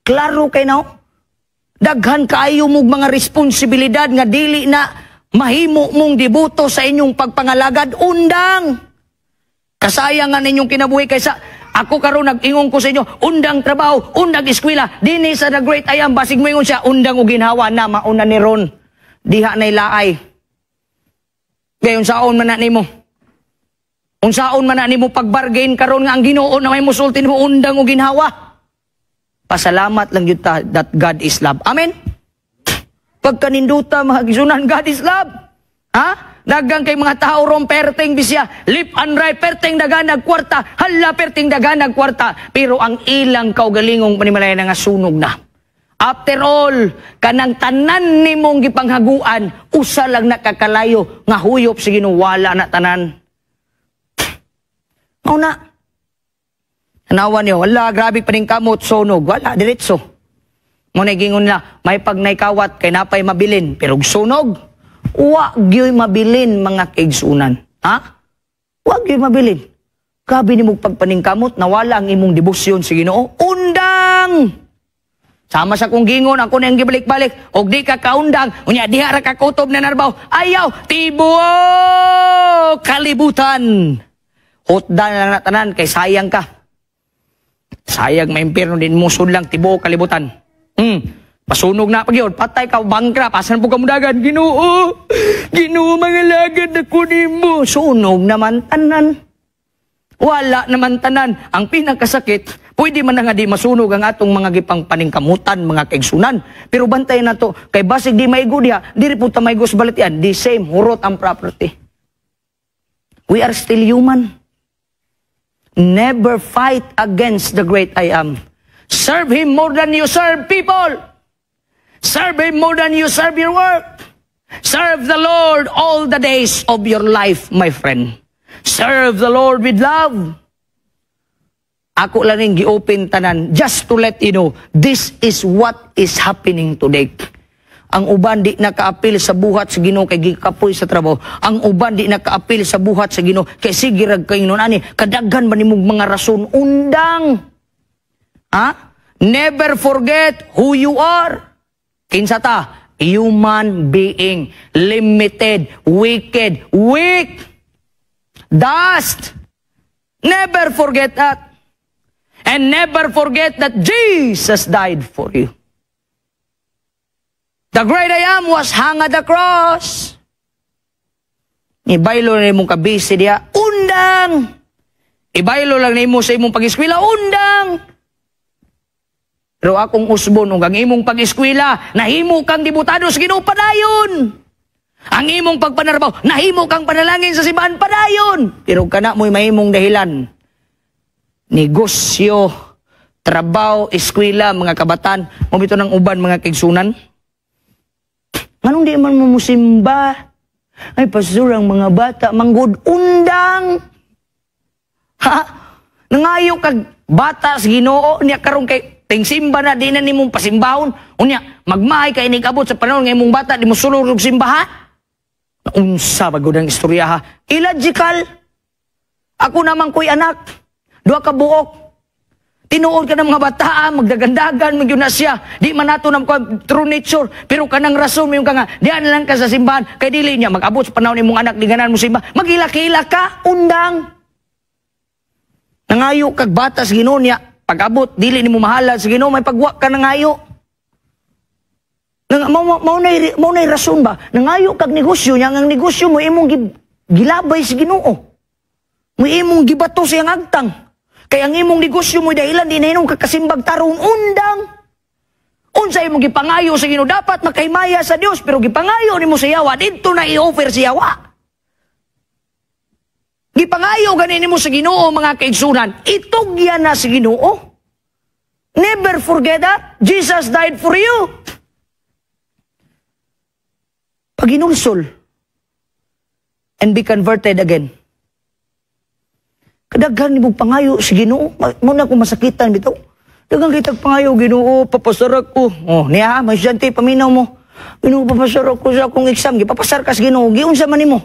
Klaro kay now. Daghan kaayo mong mga responsibilidad nga dili na mahimo mong debuto sa inyong pagpangalagad, undang. Kasayang nga ninyong kinabuhi kaysa ako karon nag-ingon ko sa inyo, undang trabaho, undang eskwela, dinhi sa the great I am, basig mo ingon siya, undang og ginhawa na mauna ni ron. Diha na laay. Gayon saon man na nimo. Unsaon man na nimo pagbargain karon nga ang Ginoo na may musulti nimo undang og ginhawa? Pasalamat lang yun ta that God is love. Amen? Pagkaninduta, mga kaigsunan, God is love. Ha? Daghang kay mga tao ron perting bisya, left and right, perting daganag kwarta, hala, perting daganag kwarta, pero ang ilang kaugalingong panimalay nga sunog na. After all, kanang tanan nimong gipanghaguan, usa lang nakakalayo nga huyop sa Ginoo, wala na tanan. Mao na. Tanawa niyo, wala, grabe pa ning kamot, sunog, wala, diretso. Mao na gingon nila, may pag naikawat, kay napay mabilin, pero sunog, wa gyoy mabilin, mga kaigsunan. Ha? Wa gyoy mabilin. Grabe nimo pagpaningkamot, nawala ang imong debosyon sa Ginoo. Undang! Sama sa kong gingon, ako na yung gibalik-balik. Og di ka kaundang, unya diha ra ka kutob na narbaw. Ayaw, tibuok kalibutan. Hutdan na lang na tanan, kay sayang ka. Sayang maimpirno din mo lang tibuok kalibutan. Pasunog na pag yun, patay ka, bankrupt, asan po ka mudagan? Ginoo, Ginoo, mga lagad ako nimo. Sunog naman tanan. Wala naman tanan. Ang pinakasakit, pwede man na nga di masunog ang atong mga gipang paningkamutan, mga kaigsunan. Pero bantayan na to, kay basig di maigo diha, diri po ta maigo sa balatian, di same, hurot ang property. We are still human. Never fight against the great I Am. Serve Him more than you serve people. Serve Him more than you serve your work. Serve the Lord all the days of your life, my friend. Serve the Lord with love. Ako lang ning gi-open tanan just to let you know this is what is happening today. Ang uban di nakaapil sa buhat sa Ginoo kay gikapoy sa trabaho. Ang uban di nakaapil sa buhat sa Ginoo kay sige rag kay ani kadaghan man nimong mga rason, undang. Ha? Never forget who you are. Kinsa ta? Human being, limited, wicked, weak, dust. Never forget that. And never forget that Jesus died for you. The great I Am was hung at the cross. Ibaylo na imong kabisi diya, undang! Ibaylo lang nimo sa imong pag-eskwela, undang! Pero akong usbon ug ang imong pag-eskwela, nahimo kang dibutado sa Ginoo, padayon. Ang imong pagpanarbaw, nahimo kang panalangin sa simbahan, padayon. Pero kana mo'y mahimong dahilan. Negosyo, trabaho, eskwela, mga kabatan, mao bitaw ng uban, mga kaigsunan. Nganong di man mo musimba? Ay, pastor, ang mga bata, manggod, undang! Ha? Nangayo kag bata sa Ginoo niya karon kay ting simba na di na nimong pasimbahon. Unya, magmahay ka inig abot sa panahon nga imong bata di mo sulod og simbahan. Unsa ba gud ang istorya, ha? Illogical. Ako naman ko'y anak. Duha ka buok. Tinuod ka ng mga bata, magdagandagan, magyun na siya. Di man nato ng true nature. Pero kanang rason mo yung ka nga, diyan lang ka sa simbahan. Kay dili niya, mag-abot sa panahon imong anak, di ganan mo simba. Magilak-hilak ka, undang. Nangayo kag bata sa Ginoo niya, pag-abot, dili nimo mahalad sa Ginoo, may pagwa ka nangayo. Nang mao na'y rason ba? Nangayo kag negosyo niya, ang negosyo mo imong gilabay sa Ginoo. Mo imong gibato sa iyang agtang. Kay ang imong negosyo mo dahilan di na kag kasimbag tarong, undang. Unsa imong gipangayo sa Ginoo, dapat makahimaya sa Dios, pero gipangayo nimo sa yawa, didto na i-offer sa yawa. Gipangayo gani nimo sa Ginoo, mga kaigsunan, itugyan na sa Ginoo. Never forget that. Jesus died for you. Paghinulsol and be converted again. Kadaghan nimo pangayo sa Ginoo, mao na ko masakitan bitaw. Daghan kitag pangayo, "Ginoo, papasara ko." Oh, niya, may estudyante, paminaw mo. "Ginoo, papasara ko sa akong exam." Gipapasar ka sa Ginoo, giunsa man nimo?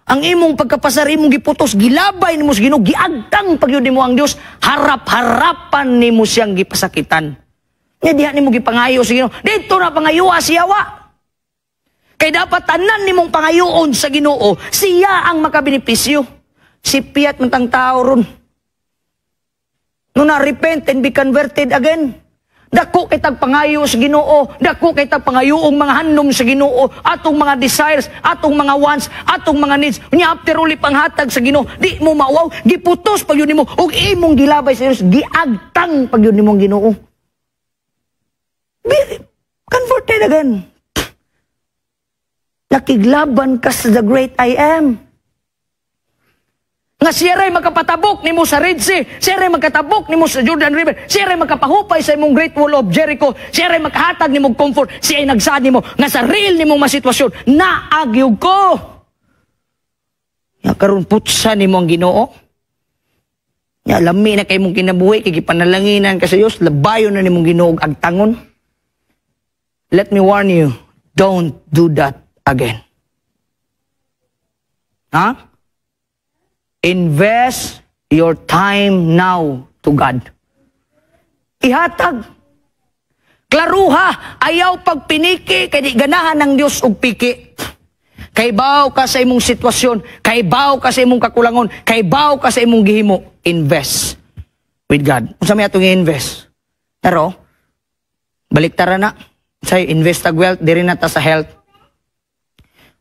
Ang imong pagkapasar imong giputos, gilabay nimo sa Ginoo, giagtang pagyud nimo ang Dios, harap-harapan nimo siyang gipasakitan. Nya diha nimo gipangayo sa Ginoo. Didto na pangayuha siya wa. Kay dapat tanan nimong pangayoon sa Ginoo, siya ang makabenepisyo. Si piyat man tang tao ron. No na repent and be converted again. Dako kay tag pangayo sa Ginoo, dako kay tag pangayoong mga handom sa Ginoo, atong mga desires, atong mga wants, atong mga needs. Nya after all panghatag sa Ginoo, di mo mawaw, giputos pag yun nimo ug imong gilabay sa Dios, giagtang pag yun nimong Ginoo. Be converted again. Nakiglaban ka sa the great I Am. Nga siya ray makapatabok nimo sa Red Sea, siya ray makatabok nimo sa Jordan River, siya ray makapahupay sa imong Great Wall of Jericho, siya ray makahatag nimo comfort, siya ay nagsaad nimo nga sa real nimong masitwasyon, naa gyud ko. Nga karon putsa nimo ang Ginoo. Nga lami na kay mong kinabuhi, kay gipanalanginan ka sa Dios, labayon na nimong Ginoo agtangon. Let me warn you, don't do that again. Ha? Invest your time now to God. Ihatag. Klaruha, ayaw pagpiniki, kay di ganahan ng Dios og piki. Kaybaw ka sa imong sitwasyon, kaybaw ka sa imong kakulangon, kaybaw ka sa imong gihimo, invest with God. Unsa may atong i-invest? Pero, baliktara na. Say, invest tag wealth, diri na ta sa health.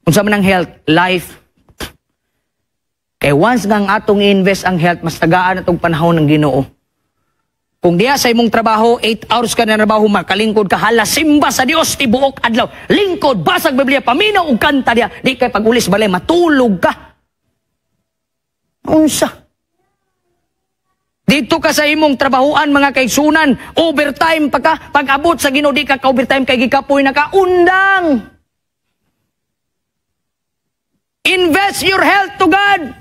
Unsa man ang health? Life. Kay once nga ang atong i-invest ang health, mas tagaan atong panahon ng Ginoo. Kung diya sa imong trabaho, 8 hours ka na trabaho, makalingkod ka, hala, simba sa Dios tibuok adlaw. Lingkod, basag Biblia, paminaw ug kanta diya. Di kay pag-ulis balay, matulog ka. Unsa? Dito ka sa imong trabahuan, mga kaigsunan, overtime pa ka, pag-abot sa Ginoo, di ka ka-overtime kay gikapoy na ka, undang. Invest your health to God.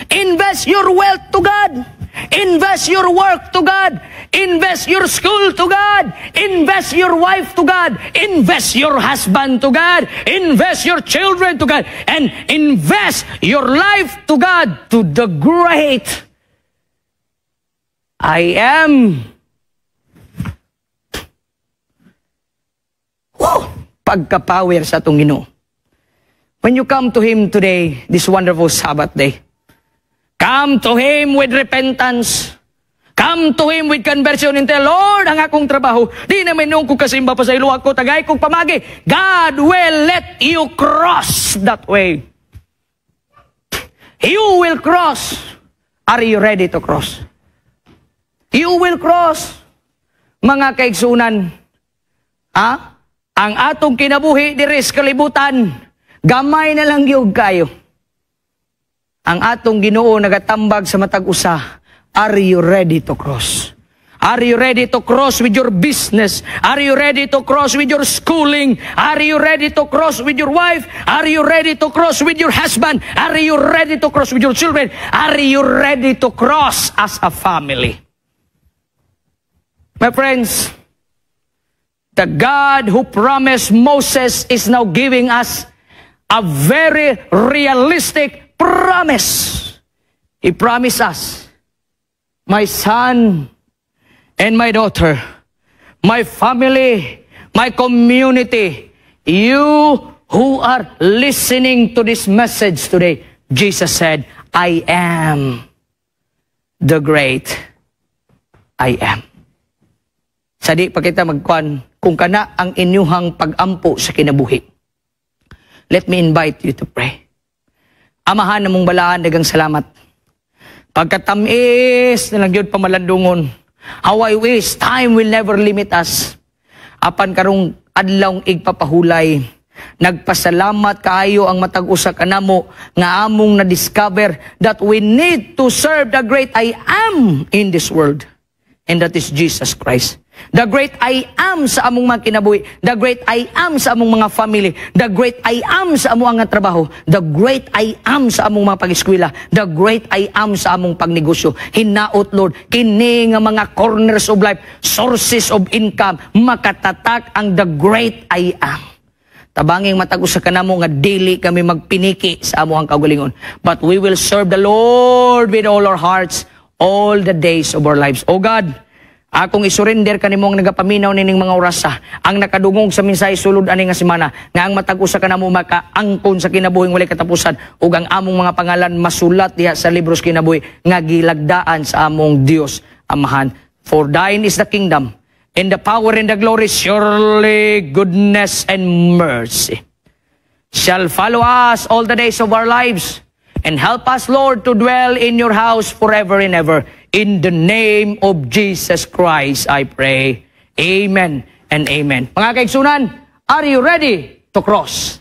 Invest your wealth to God. Invest your work to God. Invest your school to God. Invest your wife to God. Invest your husband to God. Invest your children to God. And invest your life to God, to the great I Am. Woo! Pagka-power sa atong Ginoo. When you come to Him today, this wonderful Sabbath day, come to Him with repentance. Come to Him with conversion and tell, "Lord, ang akong trabaho, di na may ko kasimba pa sa iluwa ko, tagay kong pamagi." God will let you cross that way. You will cross. Are you ready to cross? You will cross. Mga kaigsunan, ha? Ang atong kinabuhi diri sa kalibutan, gamay na lang gyud kayo. Ang atong Ginoo nagatambag sa matag usa, are you ready to cross? Are you ready to cross with your business? Are you ready to cross with your schooling? Are you ready to cross with your wife? Are you ready to cross with your husband? Are you ready to cross with your children? Are you ready to cross as a family? My friends, the God who promised Moses is now giving us a very realistic promise. He promised us, "My son and my daughter, my family, my community, you who are listening to this message today," Jesus said, "I am the great I Am." Sa di pa kita magkuan, kung kana ang inyuhang pag-ampo sa kinabuhi, let me invite you to pray. Amahan namong balaan, daghang salamat. Pagkatamis na lang yun pamalandungon. How I wish time will never limit us. Apan karong adlawng igpapahulay, nagpasalamat kaayo ang matag usa kanamo nga among na-discover that we need to serve the great I Am in this world. And that is Jesus Christ. The great I Am sa among mga kinabuhi. The great I Am sa among mga family. The great I Am sa among nga trabaho. The great I Am sa among mga pag-eskwela. The great I Am sa among pagnegosyo. Hinaot, Lord, kini nga mga corners of life, sources of income, makatatak ang the great I Am. Tabanging matag usa kanamo nga dili kami magpiniki sa among kaugalingon. But we will serve the Lord with all our hearts all the days of our lives. O God, akong isurrender kanimo ang nagapaminaw nining mga orasa, ang nakadungog sa mensahe sulod ani nga semana, nga ang matag usa kanamo makaangkon sa kinabuhing walay katapusan ug ang among mga pangalan masulat diha sa libros kinabuhi nga gilagdaan sa among Dios Amahan. For thine is the kingdom and the power and the glory. Surely goodness and mercy shall follow us all the days of our lives. And help us, Lord, to dwell in your house forever and ever. In the name of Jesus Christ, I pray. Amen and amen. Mga kaigsunan, are you ready to cross?